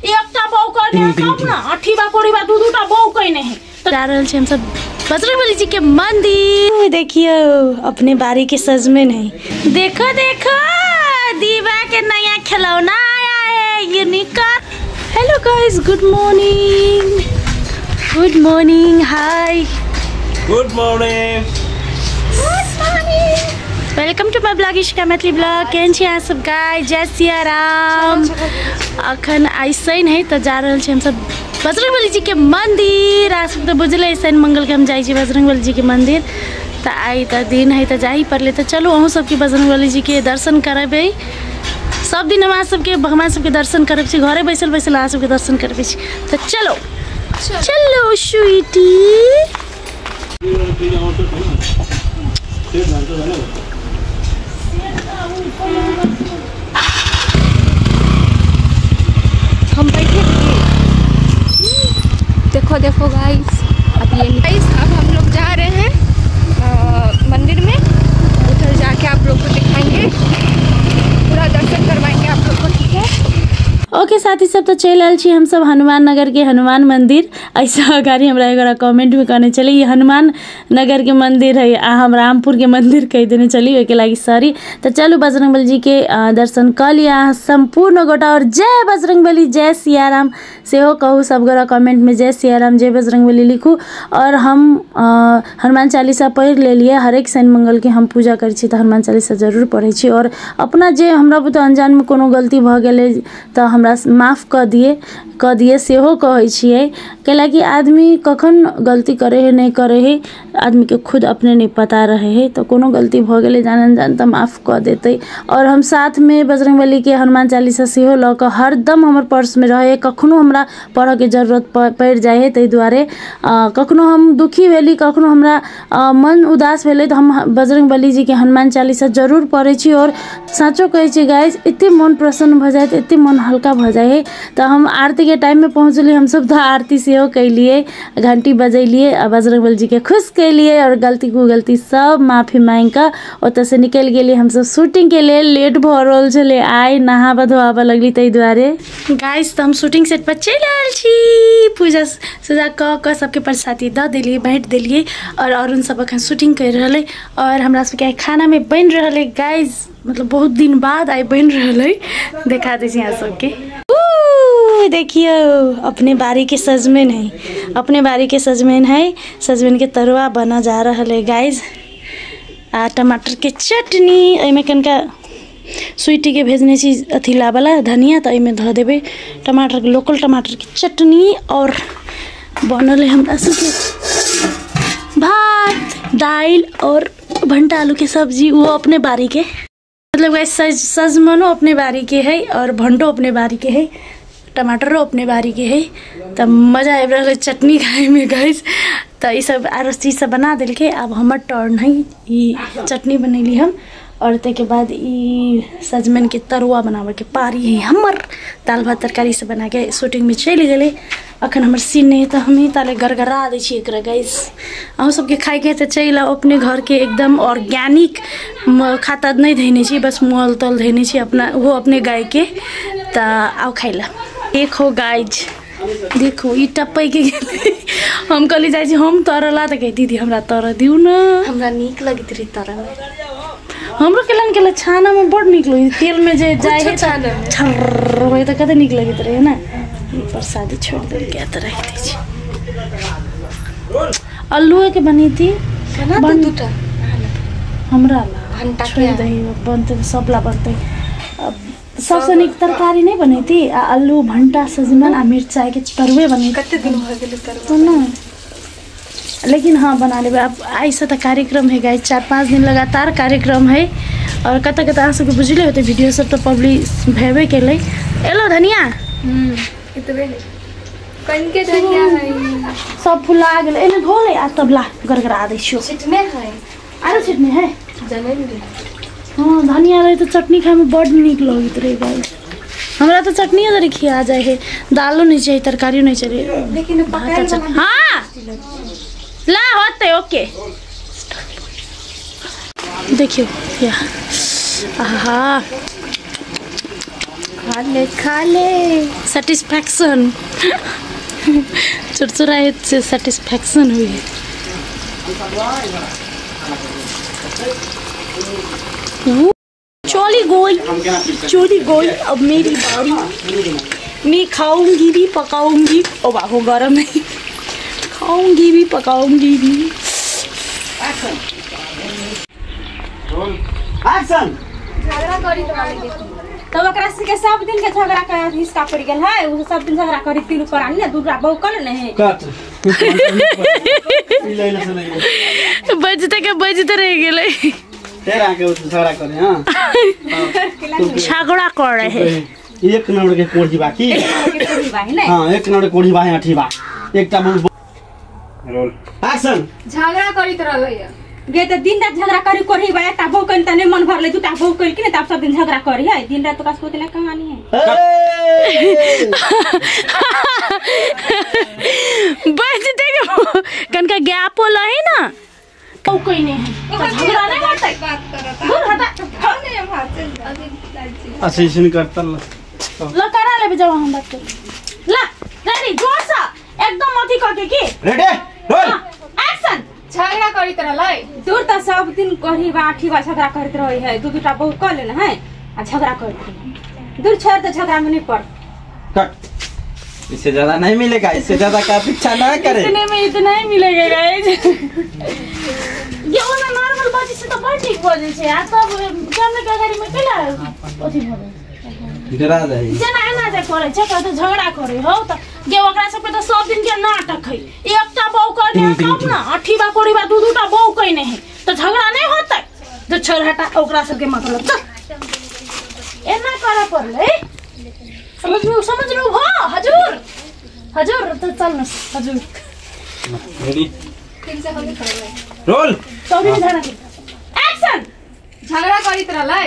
एकटा बहू कहने तब ना अठीबा कोड़ीबा दू दूटा बहू कहने है। जा रहल छी हम सब बजरंगबली जी के मंदिर। देखियो अपने बाड़ी के सजमैन है। देखो देखो दीवा के नया खिलौना आया है unicorn. Hello guys, good morning, good morning, hi, good morning, good morning, welcome to my blog Ishika Maithili blog. केहन छी अहाँ सब गाइस? जय सिया राम। अखन आइ शनि है तो जा रहल छी हम सब बजरंगबली जी के मंदिर। अहाँ सब तो बुझले शनि मंगल के हम जाइ छी बजरंगबली जी के मंदिर, तो आइ तो दिन है तो जाही पड़ले। तो चलू अहूँ सबके बजरंगबली जी के दर्शन करबै। सब दिन हम अहाँ सबके भगवान सबके दर्शन करबै छी, घरे बैसल बैसल अहाँ सबके दर्शन करबै छी। तो चलो चलो स्वीटी। हम बैठे देखो देखो गाइस, अब ये गाइस अब हम लोग जा रहे हैं मंदिर में। उधर जाके आप लोग को दिखाएंगे, पूरा दर्शन करवाएंगे आप लोग को, ठीक है? ओके साथी सब, तो चलि आयल छी हम सब हनुमान नगर के हनुमान मंदिर। ऐसा अगाड़ी हमरा एगोरा कमेंट में कहने चली ये हनुमान नगर के मंदिर है आ हम रामपुर के मंदिर कहि देने चली, ओहिके लागि सॉरी। तो चलू बजरंगबली जी के दर्शन कऽ लिअ सम्पूर्ण गोटा और जय बजरंगबली जय सियाराम सेहो कहू। सब गोरा कमेंट में जय सियाराम जय बजरंगबली लिखू। और हम हनुमान चालीसा पढ़ि लेलियै। हरेक शनि मंगल के हम पूजा करै छी तऽ हनुमान चालीसा जरूर पढ़ै छी। और अपना जे हमरा बुते अनजानमे कोनो गलती भऽ गेलै तऽ हमरा माफ कऽ दिए सेहो कहै छियै। कैलाकि आदमी कखन गलती करे है नहीं करे है आदमी के खुद अपने नहीं पता रहे है। तो कोनो गलती भऽ गेलै जान अनजान तऽ माफ कऽ देतै। और हम साथमे बजरंगबली के हनुमान चालीसा सेहो लऽ कऽ हरदम हमर पर्समे रहै है। कखनो हमरा पढ़ऽके जरूरत पड़ि जाइ है, ताहि दुआरे कखनो हम दुखी भेली, कखनो हमरा मन उदास भेलै तऽ हम बजरंगबली जी के हनुमान चालीसा जरूर पढ़ै छी। और साँचो कहै छी गाइस, एते मन प्रसन्न भऽ जायत, एते मन हल्का भऽ जाइ है। तऽ हम आरती के टाइम में पहुँचली, हम सब तऽ आरती सेहो कैलियै, घंटी बजेलियै आ बजरंगबली जी के खुश कैलियै और गलती कुगलती सब माफी मांगि कऽ ओतऽसँ निकलि गेलियै। हमसब शूटिंग के लेल लेट भऽ रहल छलै, आइ नहाबऽ धोआबऽ लगली ताहि दुआरे। गाइस तऽ हम शूटिंग सेट पर चलि आयल छी। पूजा सूजा कऽ कऽ सबके प्रसादी दऽ देलियै, बाँटि देलियै। और अरुण सब अखन शूटिंग करि रहल है और हमरा सबके आइ खानामे बनि रहल है गाइस, मतलब बहुत दिन बाद आइ बनि रहल है। देखा दै छी अहाँ सबके। देखियो अपने बाड़ी के सजमैन है, अपने बाड़ी के सजमैन है। सजमैन के तरुआ बना जा रहल है गाइस आ टमाटर के चटनी। एहिमे कनिका स्वीटी के भेजने छी अथी लाबला धनिया, तऽ एहिमे धऽ देबै टमाटर के, लोकल टमाटर के चटनी। और बनल है हमरा सबके भात दालि और भंटा आलू के सब्जी, वो अपने बाड़ी के। मतलब गाइस सजमनो अपने बाड़ी के है और भंटो अपने बाड़ी के है, टमाटरो अपने बाड़ी के है। तऽ मजा आबि रहल है चटनी खाइमे गाइस। तऽ ई सब आरो चीज सब बना देलकै। आब हमर टर्न है, ई चटनी बनैली हम और ताहिके बाद ई सजमैन के तरुआ बनाबऽके पारी है हमर। दालि भात तरकारी सब बनाके शूटिंगमे चलि गेलै। अखन हमर सीन नहि है तऽ हमही ताले गड़गड़ा दै छी एकरा गाइस। अहूँ सबके खाइके है तऽ चलि आउ अपने घरके एकदम ऑर्गेनिक खाता नहि धयने छी, बस मोल तोल धयने छी अपना, ओहो अपने गायके। तऽ आउ खाइ लए। देखो गाइज देखो ई टपै के गेलै। हम कहली जाइ छी हम तरला, तऽ कहै दीदी हमरा तर दियौ न। हमरा नीक लगैत रहै तरमे, हमरो केलन केला छानामे बड़ नीक लगै, तेलमे जे जाइ है तऽ छर्र होइ तऽ कते नीक लगैत रहै ने। प्रसादी छोड़ि देलकै तऽ राखि दै छी। आलूए के बनेती दूटा हमरा ला छोड़ि दही बनतै सब ला बनतै। सबसँ नीक तरकारी नहि बनैती आ आलू भंटा सजमनि आ मिरचाइके तरुए बनैती। कते दिन भऽ गेलै तरुआ ने, लेकिन हाँ बना लेबै। आब आइसँ तऽ कार्यक्रम है गाइस, 4-5 दिन लगातार कार्यक्रम है। और कतऽ कतऽ अहाँ सबके बुझले होतै, वीडियो सब तऽ पब्लिश भेबे केलै। एलो धनिया कनिके धनिया है सब फुला गेलै, एहिमे धो ले आ तब ला गड़गड़ा दै छियौ। छिटने है आरो छिटने है जनै नहि। हाँ धनिया रहे तऽ चटनी खाइमे बड्ड नीक लगैत रहै गाइस। हमरा तऽ चटनियो जरी खिया जाइ है, दालो नहीं चाहिए तरकारियो नहीं चाहिए, लेकिन हाँ ला होते ओके। देखियो या आहा खा ले खा ले। सेटिस्फैक्शन चुरचुरा से सेटिस्फैक्शन हुई है। चली गई चली गई, अब मेरी बारी, मैं खाऊंगी भी पकाऊंगी। ओ बाबू गरम है, खाऊंगी भी पकाऊंगी भी। झगड़ा करी तो ओकरा से के सब दिन के झगड़ा के हिस्सा पड़ गेल है। उ सब दिन झगड़ा करी तीनू प्राणी ने दूसरा बहु कल नहीं कट बजते के बजते रह गेलै। तेरा के झगड़ा करे। हां झगड़ा कर रहे है। एक नंबर के कोढ़ी बाकी। हां एक नंबर के कोढ़ी बा है अठी बा एकटा रोल एक्शन। झगड़ा करी त रहलै गे त दिन रात झगड़ा करी कोढ़ी बा एकटा बहु कन त नहीं मन भरले दूटा बहु करी कि ने तब सब दिन झगड़ा करी है दिन रात। तो कास कोतला कहानी है बजते के कनका गैप होला है ना कौ कोई नहीं है झगड़ा नहीं होतै। बात करत दूर हटा नहीं हम हाथ से अभी अच्छा ऐसे करता ल करा ले जाओ हम बात कर ल रेडी जोर से एकदम अथी करके की रेडी रोल एक्शन। झगड़ा करीत रहलै दूर त सब दिन कही बा आठी बा झगड़ा करत रहै है। दू दूटा बहु क लेने है आ झगड़ा करत रहे। दूर छोड़ दे झगड़ा में नहीं पड़। कट इससे ज्यादा नहीं मिलेगा, इससे ज्यादा का अपेक्षा ना करे। इतने में इतना ही मिलेगा गाइस। ये ओना नॉर्मल बाजी से तो बड़ ठीक बजै छै आ तब कैमरा के अगाडि में केला अथी भऽ जाइ डरा जाइ जेना एना जे करै छै कहै झगड़ा करै हौ त गे ओकरा सबके त सब दिन के नाटक है। एकटा बहु कहने तब न अठी बा कोड़ी बा दू दूटा बहु कहने है त झगड़ा नहीं होतै। जो छोड़ हटा ओकरा सबके मतलब चल एना करे पड़लै। समझ समझ लो भ हजूर हजूर त चल न हजूर रेडी फिर से हम करबै रोल सॉरी झगड़ा एक्शन। झगड़ा करीत रहलै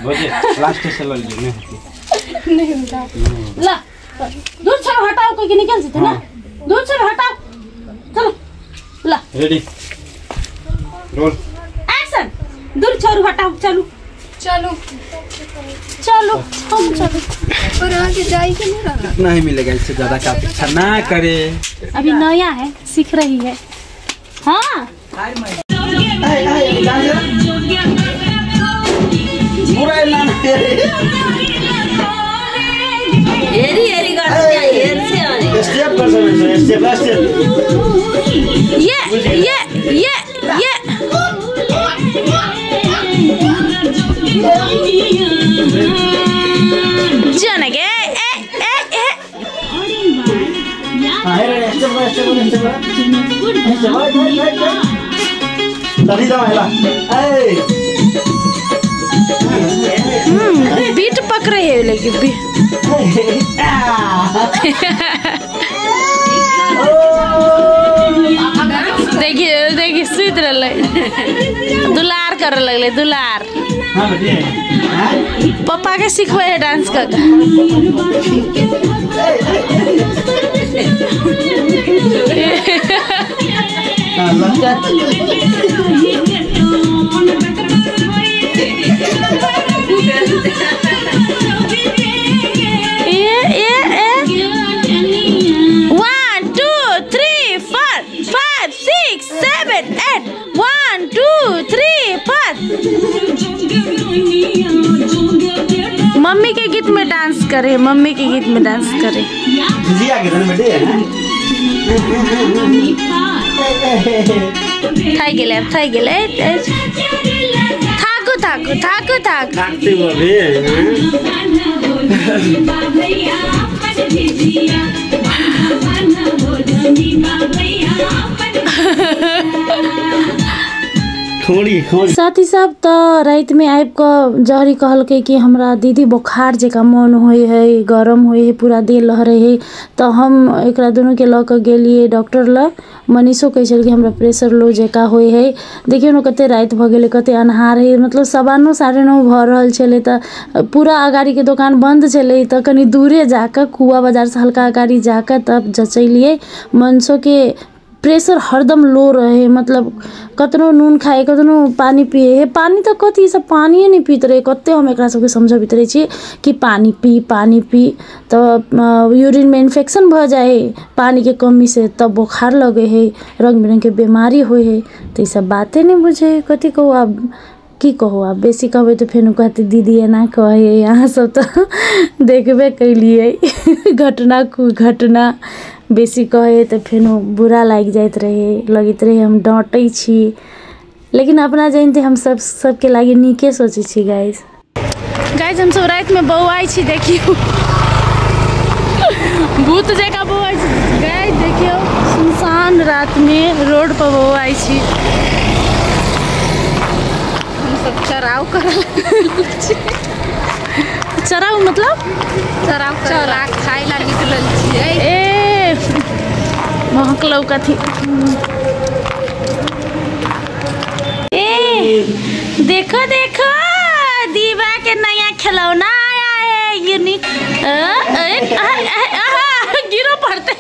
बजे लास्ट से लल नहीं नहीं होता ला दूर छोड़ हटाओ कोई के निकल जेते ना दूर छोड़ हटाओ चलो ला रेडी रोल एक्शन। दूर छोड़ हटाओ चलो चलो चलो हम चलो और आगे जाई के नहीं रहा। इतना ही मिलेगा, इससे ज्यादा का अपेक्षा ना करे। अभी नया है सीख रही है। हां पूरा नाम एरी एरी करते हैं एरी से आने स्टेप कर सकते स्टेप स्टेप ये ये ये ये जाने के ए ए ए हां रे स्टेप स्टेप स्टेप स्टेप तभी जाओ हेला ए बीट पक रहे है लेकिन भी देखिए देखिए सुत रहलै दुलार करे लगलै दुलार। पप्पा के सिखबै है डांस कर। 1 2 3 4 5 6 7 8 1 2 3 4। मम्मी के गीत में डांस करे, मम्मी के गीत में डांस करे। थाक गेलै थाक गेलै थाकू थाकू थाकू थाकू साथी सब तो रात में आबि कऽ जहरी कहलकै कि हमरा दीदी बोखार जकाँ मोन होइ है, गरम होइ है, पूरा देह लहरै है। तो हम एकरा दुनूके लऽ कऽ गेलियै डॉक्टर लग। मनीषो कहै छल कि हमरा प्रेशर लो जकाँ होइ है। देखियौ ने कते राति भऽ गेलै, कते अन्हार है, मतलब 9:15 9:15 भऽ रहल छलै। तऽ पूरा अगाड़ीके दोकान बन्द छलै, तऽ कनि दूरे जाकऽ कुआ बाजारसँ हल्का अगाड़ी जाकऽ तब जचेलियै। मनसोके प्रेशर हरदम लो रहे, मतलब कतनो नून खाए कतनो पानी पिए, पानी तऽ कथी सब पानिए नहि पीत रहे। कते हम एकरा सबके समझबैत रहै छी कि पानी पी पानी पी, तऽ यूरिनमे इन्फेक्शन भऽ जाइ है पानीके कमीसँ, तब बोखार लगै है, रङ्ग बिरङ्गके बीमारी होइ है। तऽ ई सब बाते नहि बुझै है, कथी कहू आब, की कहू आब, बेसी कहबै तऽ फेर कहतै दीदी एना कहै, अहाँ सब तऽ देखबे कैलियै घटना कुघटना। बेसी कहै तऽ फेनो बुरा लागि जाइत रहे, लगैत रहे हम डाँटै छी, लेकिन अपना जनिते हम सब सबके लागि नीके सोचै छी। गाइज गाइज हमसब रातिमे बौआइ छी, देखियौ भूत जकाँ बौआइ छी। गाइज देखियौ सुनसान रातिमे रोड पर बौआइ छी। हमसब चराव करल, चराव मतलब चराव चरा खाइ ला निकलल छियै। ए महकलौ कथी। ए देखो देखो दीवा के नया खिलौना आया है, यूनिक। गिरो पड़ते।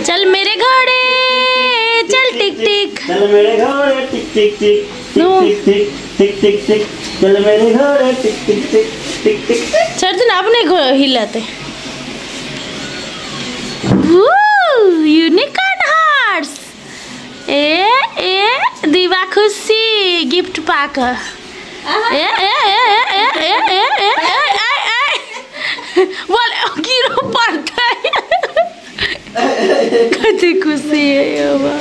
चल मेरे घोड़े चल टिक टिक, चल मेरे घोड़े टिक टिक टिक टिक टिक टिक टिक टिक, चल मेरे घोड़े टिक टिक टिक टिक टिक। चल दिन अपने हिलाते। Unicorn horse. ए ए दीवा खुशी गिफ्ट पाकर। ए ए ए ए ए ए ए ए ए बोल गिरो पड़ता है। कति खुशी है बाबा।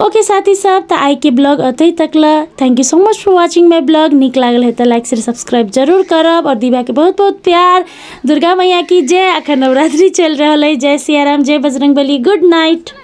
ओके साथी सब, तो आई के ब्लॉग अतै तक ला। Thank you so much for watching my blog. नीक लागल है तो लाइक शेयर सब्सक्राइब जरूर करब, और दीवा के बहुत बहुत प्यार। दुर्गा मैया की जय। अखन नवरात्रि चल रहा है। जय सियाराम, जय बजरंगबली। Good night.